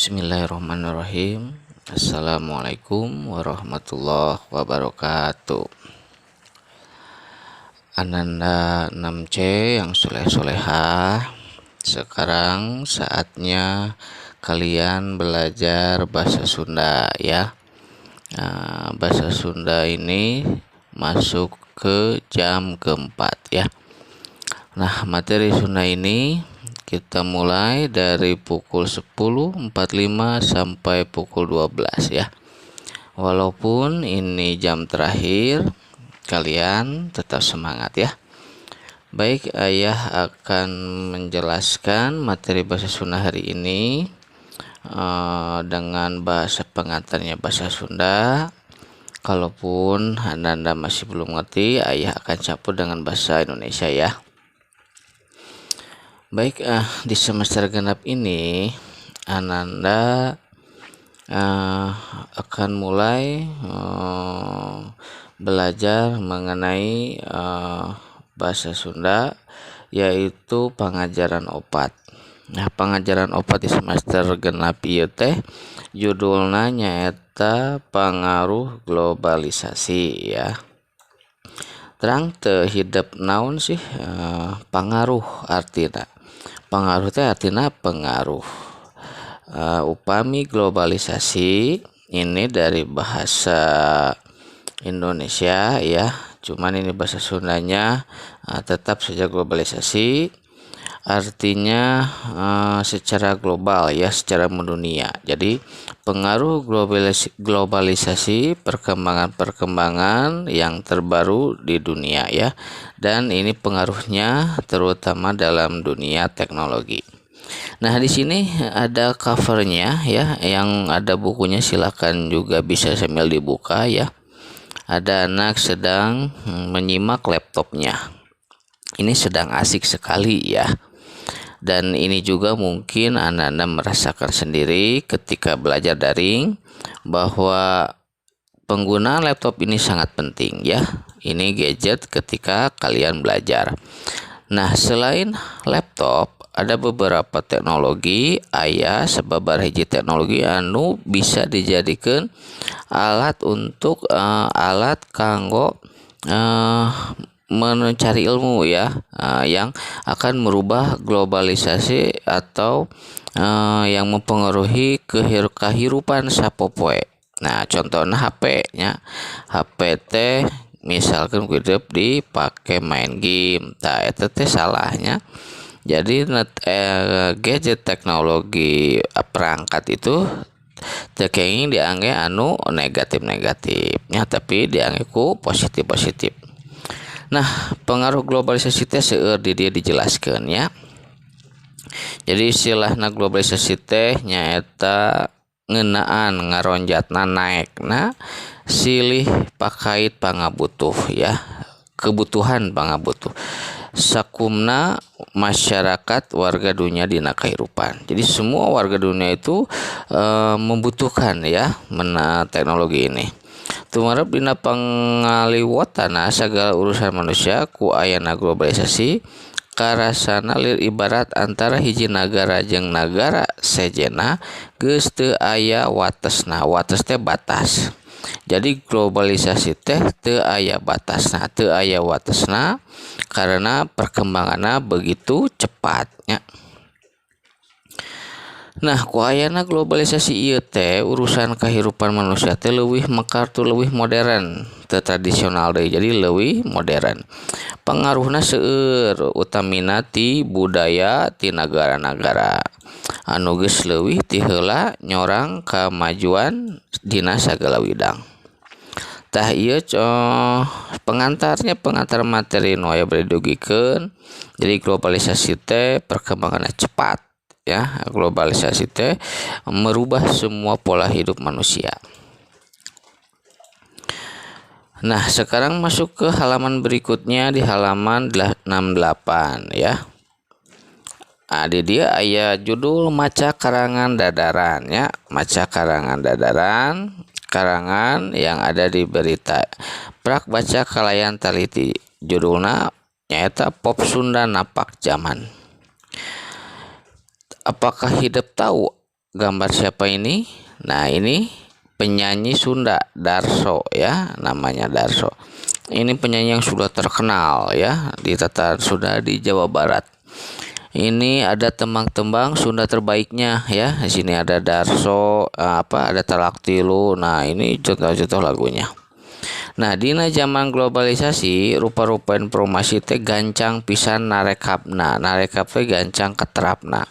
Bismillahirrahmanirrahim. Assalamualaikum warahmatullahi wabarakatuh. Ananda 6C yang soleh-solehah, sekarang saatnya kalian belajar bahasa Sunda ya. Nah, bahasa Sunda ini masuk ke jam keempat ya. Nah, materi Sunda ini kita mulai dari pukul 10.45 sampai pukul 12 ya. Walaupun ini jam terakhir, kalian tetap semangat ya. Baik, Ayah akan menjelaskan materi bahasa Sunda hari ini dengan bahasa pengantarnya bahasa Sunda. Kalaupun Anda masih belum ngerti, Ayah akan campur dengan bahasa Indonesia ya. Baik, di semester genap ini Ananda akan mulai belajar mengenai bahasa Sunda, yaitu pangajaran opat. Nah, pangajaran opat di semester genap ieu teh judulna nyaeta pangaruh globalisasi ya. Terang teu hidep naon sih pangaruh artina? Pangaruh teh artina pengaruh. Upami globalisasi ini dari bahasa Indonesia ya, cuman ini bahasa Sundanya tetap saja globalisasi, artinya secara global ya, secara mendunia. Jadi pengaruh globalisasi, perkembangan-perkembangan yang terbaru di dunia ya, dan ini pengaruhnya terutama dalam dunia teknologi. Nah, di sini ada covernya ya, yang ada bukunya silakan juga bisa sambil dibuka ya. Ada anak sedang menyimak laptopnya. Ini sedang asik sekali ya. Dan ini juga mungkin Anda merasakan sendiri ketika belajar daring bahwa penggunaan laptop ini sangat penting ya. Ini gadget ketika kalian belajar. Nah, selain laptop, ada beberapa teknologi, aya sababaraha hiji teknologi anu bisa dijadikan alat untuk alat kanggo mencari ilmu ya, yang akan merubah globalisasi atau yang mempengaruhi kehidupan sapopoe. Nah, contohnya HP nya. HP teh misalkan hidup dipakai main game, tah eta teh salahnya. Jadi gadget, teknologi, perangkat itu teu kenging diangge anu negatif-negatifnya, tapi diangge ku positif-positif. Nah, pengaruh globalisasi teh seueur di dieu dijelaskeun ya. Jadi istilahna globalisasi teh nyaeta ngeunaan ngaronjatna, naekna silih pakait pangabutuh ya, kebutuhan pangabutuh sakumna masyarakat warga dunia dina kahirupan. Jadi semua warga dunia itu membutuhkan ya mena teknologi ini. Tumarep dina pangaliwotana sagala urusan manusia, ku ayana globalisasi karasana lir ibarat antara hiji nagara jeung nagara sejenna geus teu aya watesna. Wates teh batas. Jadi globalisasi teh teu aya batasna, teu aya watesna karena perkembanganna begitu cepatnya. Nah, ku ayana globalisasi ieu teh urusan kehidupan manusia teh leuwih mekar tuh, leuwih modern, teu tradisional deui, jadi leuwih modern. Pengaruhna seueur, utamina ti budaya ti nagara-nagara anu geus leuwih ti heula nyorang kamajuan dina sagala widang. Tah, ieu pengantarnya, pengantar materi nu aya bade didugikeun. Jadi globalisasi teh perkembanganna cepat ya, globalisasi teh merubah semua pola hidup manusia. Nah, sekarang masuk ke halaman berikutnya, di halaman 68 ya. Nah, di dieu aya judul maca karangan dadaran ya, maca karangan dadaran, karangan yang ada di berita. Prak baca kalayan taliti, judulna nyaeta Pop Sunda Napak Zaman. Apakah hidup tahu Gambar siapa ini? Nah, ini penyanyi Sunda Darso ya, namanya Darso. Ini penyanyi yang sudah terkenal ya di tatar Sunda di Jawa Barat. Ini ada tembang-tembang Sunda terbaiknya ya. Di sini ada Darso, apa ada Talak Tilu. Nah, ini contoh-contoh lagunya. Nah, dina zaman globalisasi rupa-rupa informasi teh gancang pisan narekapna, narekap teh gancang keterapna.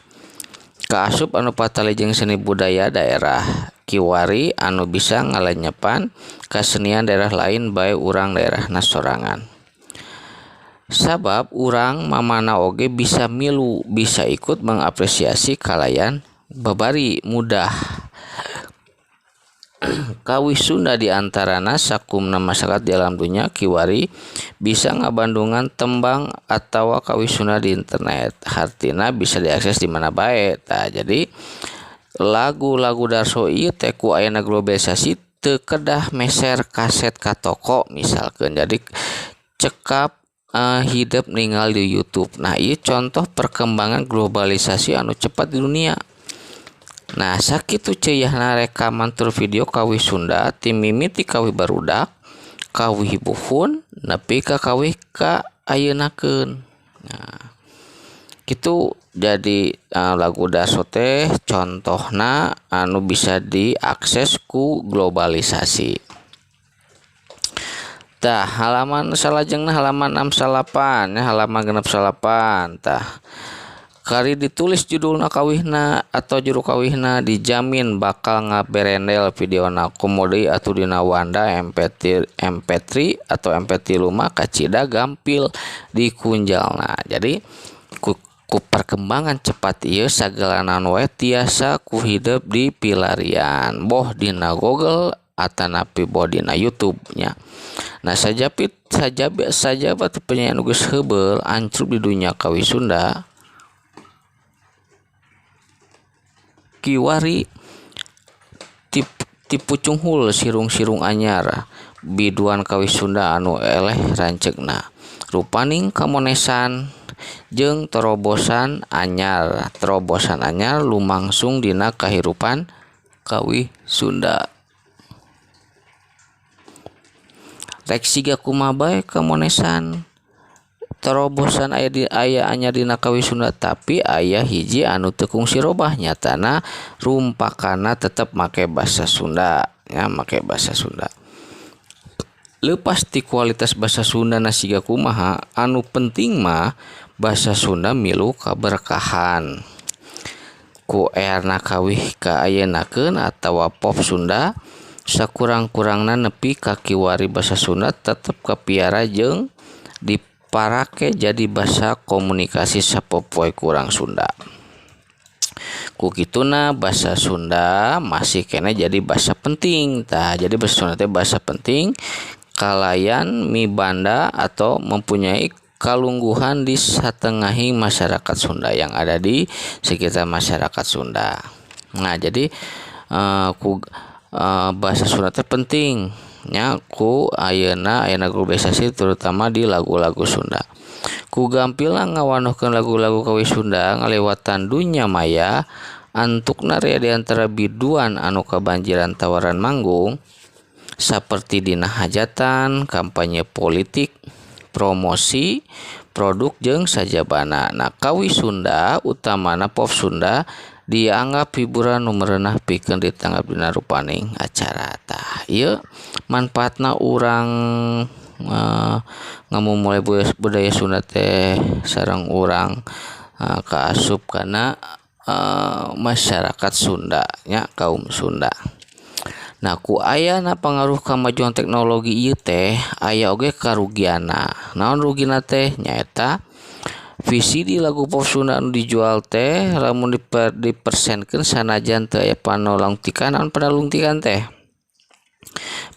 Kaasup anu patali jeung seni budaya daerah kiwari anu bisa ngalenyepan kesenian daerah lain bae urang daerahna sorangan. Sabab urang mamana oge bisa milu, bisa ikut mengapresiasi kalayan babari mudah. Kawih Sunda diantarana sakumna masyarakat di alam dunya kiwari bisa ngabandungan tembang atawa kawih Sunda di internet, hartina bisa diakses di mana bae. Tah, jadi lagu-lagu Darso ieu teh ku ayana globalisasi teu kedah meser kaset ka toko misalkeun, jadi cekap hidep ninggal di YouTube. Nah, ieu contoh perkembangan globalisasi anu cepat di dunia. Nah, sakitu ceuyahna rekaman tur video kawih Sunda ti mimiti kawih barudak, kawih buhun nepi ka kawih ka ayeunakeun. Nah, kitu jadi lagu Darso teh contohna anu bisa diakses ku globalisasi. Tah, halaman salajengna halaman 69 ya, halaman 69. Tah, kari ditulis judulna kawihna atau juru kawihna dijamin bakal ngaberendel videona komo deui atuh dina wanda MP3, MP3 atau MP3 mah kacida gampil dikunjalna. Jadi ku perkembangan cepat ieu sagalana wae tiasa ku hidep di pilarian boh dina Google atanapi boh dina YouTube nya. Nah, sajapit sajabat sajabat penyanyi anu geus heubeul ancrub di dunya kawih Sunda kiwari tipucunghul sirung-sirung anyar biduan kawih Sunda anu eleh ranceukna rupaning kamonesan jeung terobosan anyar lumangsung dina kahirupan kawih Sunda. Rek siga kumaha bae kamonesan terobosan aya di aya anyar dina kawih Sunda, tapi aya hiji anu teu kungsi robah nyatana rumpakana tetep make basa Sunda ya, make basa Sunda. Leupas ti kualitas basa Sunda na siga kumaha, anu penting mah basa Sunda milu kaberkahan ku erna kawih ka ayeunakeun atawa pop Sunda sakurang-kurangna nepi ka kiwari basa Sunda tetep kapiara jeung diparake jadi basa komunikasi sapopoe kurang Sunda. Ku kituna basa Sunda masih keneh jadi basa penting. Tah, jadi basa Sunda teh basa penting kalayan mibanda atau mempunyai kalungguhan di satengahi masyarakat Sunda yang ada di sekitar masyarakat Sunda. Nah, jadi ku bahasa Sunda teh penting nya ku ayeuna ayeuna globalisasi terutama di lagu-lagu Sunda. Ku gampilna ngawanohkeun lagu-lagu kawih Sunda ngalewatan dunya maya antukna rea di antara biduan anu kabanjiran tawaran manggung saperti dina hajatan, kampanye politik, promosi produk jeung sajabana. Nah, kawih Sunda utamana pop Sunda dianggap hiburan nu merenah pikeun ditanggap dina rupaning acara. Tah, ieu manfaatna urang ngamumule budaya Sunda teh sareng urang kaasup kana masyarakat Sunda nya, kaum Sunda. Nah, ku ayana pangaruh kamajuan teknologi ieu teh aya oge karugianna. Naon rugina teh? Nyaeta VCD lagu pop Sunda anu dijual teh lamun dipersenkeun sanajan teu aya panalungtikan. Naon panalungtikan teh?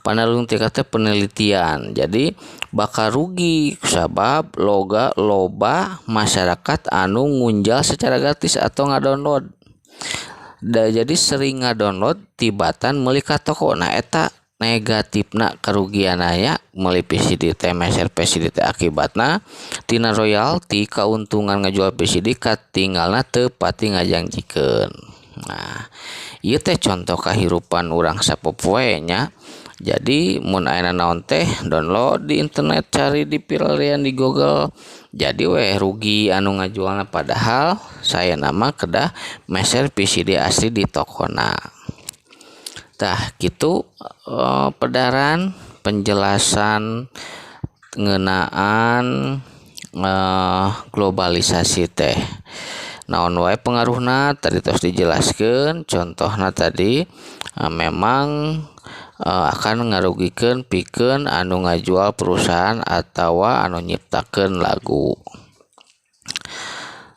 Panalungtikan teh penelitian. Jadi bakal rugi sabab loba masyarakat anu ngunjal secara gratis atau ngadownload. Jadi sering ngadownload tibatan meuli ka toko. Nah, eta negatifna kerugianna nya meuli VCD teh meser VCD teh akibatna tina royalti kauntungan ngajual VCD katinggalna teu pati ngajangjikeun. Nah, Ieu teh contoh kahirupan urang sapopoe nya. Jadi mun aya naon teh download di internet, cari di pilarian di Google. Jadi weh rugi anu ngajualna, padahal saya nama kedah meser VCD asli di tokona. Tah kitu pedaran penjelasan ngeunaan globalisasi teh. Naon wae pengaruhna tadi tos dijelaskeun, contohna tadi memang akan ngarugikeun pikeun anu ngajual perusahaan atawa anu nyiptakeun lagu.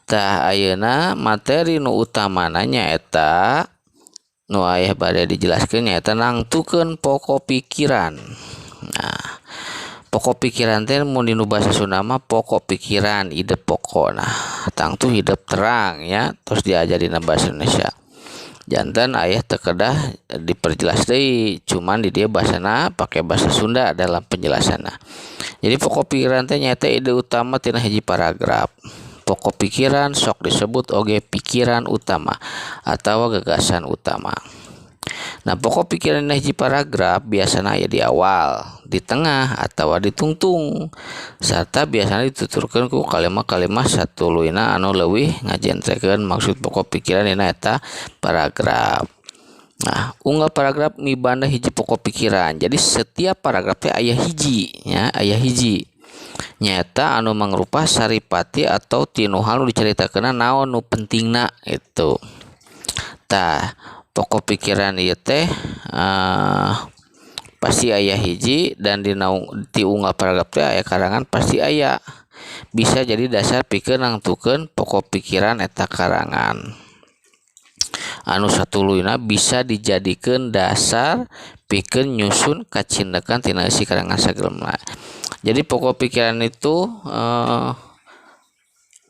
Tah ayeuna materi nu utamana nyaeta nu aya bade dijelaskeun nyaeta nangtukeun pokok pikiran. Nah, pokok pikiran teh mun dinu basa Sunda mah pokok pikiran, ide pokok. Nah, tangtu hidup terang ya, terus diajar dina bahasa Indonesia. Janten ayah teu kedah diperjelas deui, cuman di dieu basana pake bahasa Sunda dalam penjelasanna. Jadi pokok pikiran teh nyaeta ide utama tina hiji paragraf. Pokok pikiran sok disebut oge pikiran utama atau gagasan utama. Nah, pokok pikiran dina hiji paragraf biasana aya di awal, di tengah atawa di tungtung, sarta biasana dituturkeun ku kalimah-kalimah satuluyna anu leuwih ngajentrekeun maksud pokok pikiran dina eta paragraf. Nah, unggal paragraf mibanda hiji pokok pikiran. Jadi setiap paragraf teh aya hiji nya, aya hiji. Nyaeta anu mangrupa saripati atau tinu hal nu dicaritakeunna naon nu pentingna itu. Tah, pokok pikiran ieu teh pasti aya hiji dan dina ti unggal paragraf teh aya karangan pasti aya. Bisa jadi dasar pikeun nangtukeun pokok pikiran eta karangan. Anu satuluyna bisa dijadikeun dasar pikeun nyusun kacindekan tina eusi karangan sagelemna. Jadi pokok pikiran itu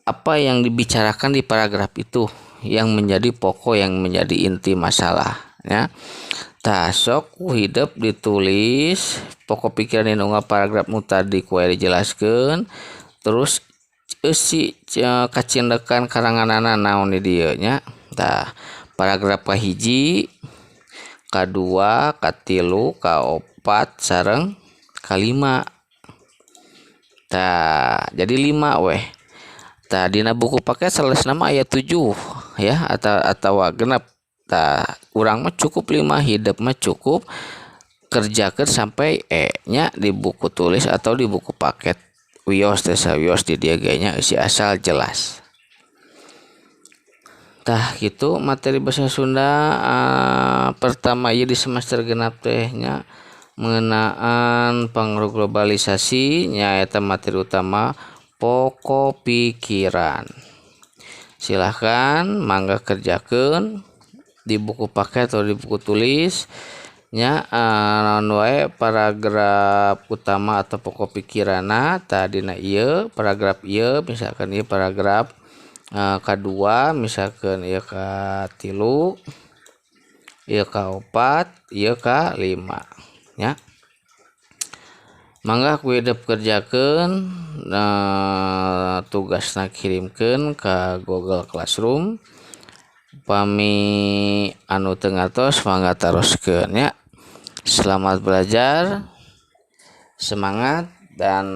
apa yang dibicarakan di paragraf itu yang menjadi pokok, yang menjadi inti masalah ya. Tah sok ku hidep ditulis pokok pikiran dina unggal paragraf nu tadi ku aya dijelaskeun, terus eusi kacindekan karanganana naon di dieu nya. Tah paragraf kahiji, kadua, katilu, kaopat sareng kalima. Tah jadi 5 weh. Tah dina buku paket salesna mah aya 7 ya atau genep. Tah urang mah cukup 5, hidep mah cukup kerjakeun sampai E nya di buku tulis atau di buku paket. Wios teh sawios di dieu ge nya eusi asal jelas. Tah kitu materi bahasa Sunda pertama ieu di semester genap teh nya mengenaan pengaruh globalisasi nyaeta materi utama pokok pikiran. Silahkan mangga kerjakeun di buku paket atau di buku tulis nya naon wae paragraf utama atau pokok pikiranna. Tadina ieu paragraf ieu misalkan ieu paragraf kadua, misalkan ieu katilu, ieu kaopat, ieu kalima nya. Mangga ku hidep kerjakeun tugasna kirimkeun ka Google Classroom. Pami anu teu ngartos mangga taroskeun nya. Selamat belajar, semangat dan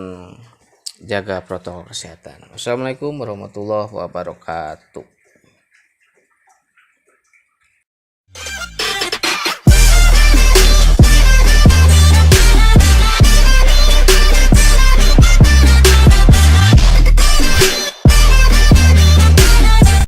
jaga protokol kesehatan. Wassalamualaikum warahmatullahi wabarakatuh.